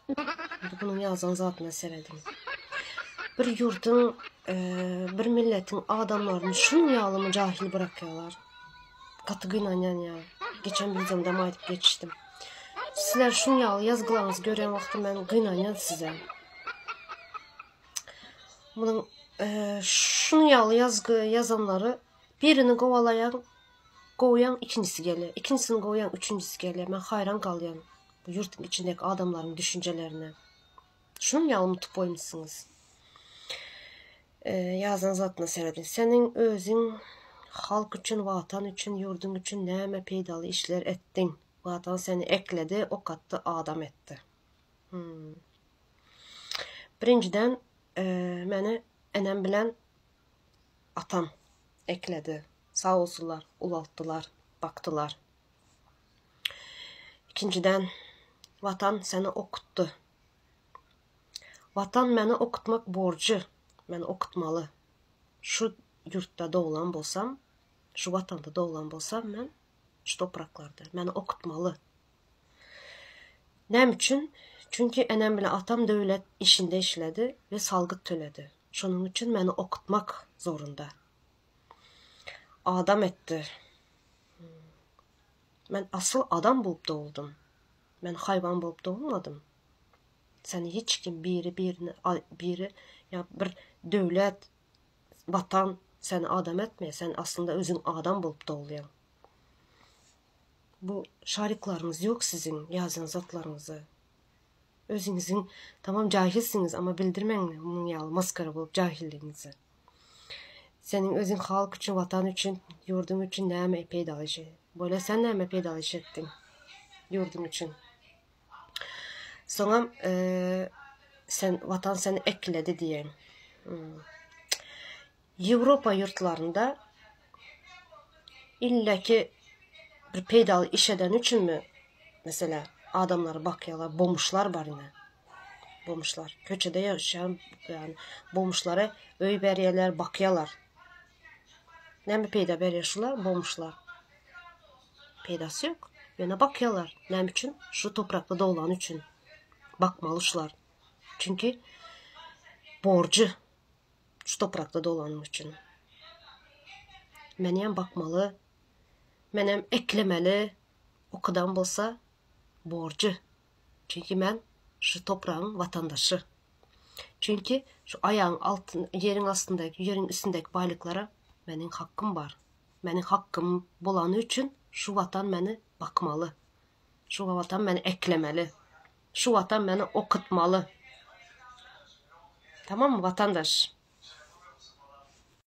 Indi bunuň ýazan zadyna serediň. Bir ýurduň, bir milletiň adamlaryny şunuň ýalymy jahil bırakýarlar. Gaty gynanýan ýa. Geçen wideomdam aýdyp geçişdim. Sizler şunuň ýaly ýazgylaryňyzy görýän wagtym men gynanýan size. Munuň şunuň ýaly ýazgy ýazanlary birini kowalaýaň, kowýaň ikinjisi gelýär. Ikinjisini kowýaň üçünjisi gelýär. Men haýran galýan bu ýurduň içindäki adamlaryň düşünjelerine. Şunuň ýalymy tupoýmysyňyz? Ýazan zadyna serediň. Seniň özüň halk üçin, watan üçin, ýurduň üçin näme peýdaly işler etdiň? Watan seni ekledi, okatdy, adam etdi. Hmm. Birinjiden, meni enem bilen atam ekledi. Sag bolsunlar, ulaltdylar, bakdylar. Ikinjiden, Watan seni okutdy. Watan meni okutmak borjy, meni okutmaly. Şu ýurtda doglan bolsam, şu Watanda doglan bolsam men şu topraklarda meni okutmaly. Näme üçin? Çünki enem bilen atam döwlet işinde işledi we salgyt töledi. Şonuň üçin meni okutmak zorunda. Adam etdi. Men asyl adam bolup doguldym. Men haýwan bolup dogulmadym. Seni hiç kim biri birini biri ýa bir döwlet, watan seni adam etmeýär. Sen aslynda özüň adam bolup dogulýaň. Bu şariklaryňyz ýok siziň ýazan zatlaryňyza. Özüňiziň tamam jahilsiňiz amma bildirmäň munuň ýaly maskara bolup jahilligiňizi. Seniň özüň halk üçin watan üçin ýurduň üçin näme peýdaly iş bolýa sen näme peýdaly iş etdiň ýurduň üçin. Soňam sen watan seni ekledi diýen. Ýewropa ýurtlarynda illeki bir peýdaly iş edeni üçinmi, meselä, adamlary bakýarlar, bomuşlar bar ine. Bomuşlar. Köçede ýaşaýan ýagny bomuşlara öý berýärler, bakýarlar. Näme peýda berýär şular, bomuşlar? Peýdasy ýok. Ýöne bakýarlar. Näme üçin? Şu toprakda doglany üçin. Bakmaly şular. Çünki borjy. Şu toprakda doglanym üçin. Menem bakmaly. Menem eklemeli. Okudan bolsa borjy. Çünki men şu topragyň watandaşy. Çünki şu aýagyň altyn, ýeriň astyndaky, ýeriň üstündäki baýlyklara meniň hakkym bar. Meniň hakkym bolany üçin şu watan meni bakmaly. Şu watan meni eklemeli. Şu watan meni okutmaly. Tamammy watandaş?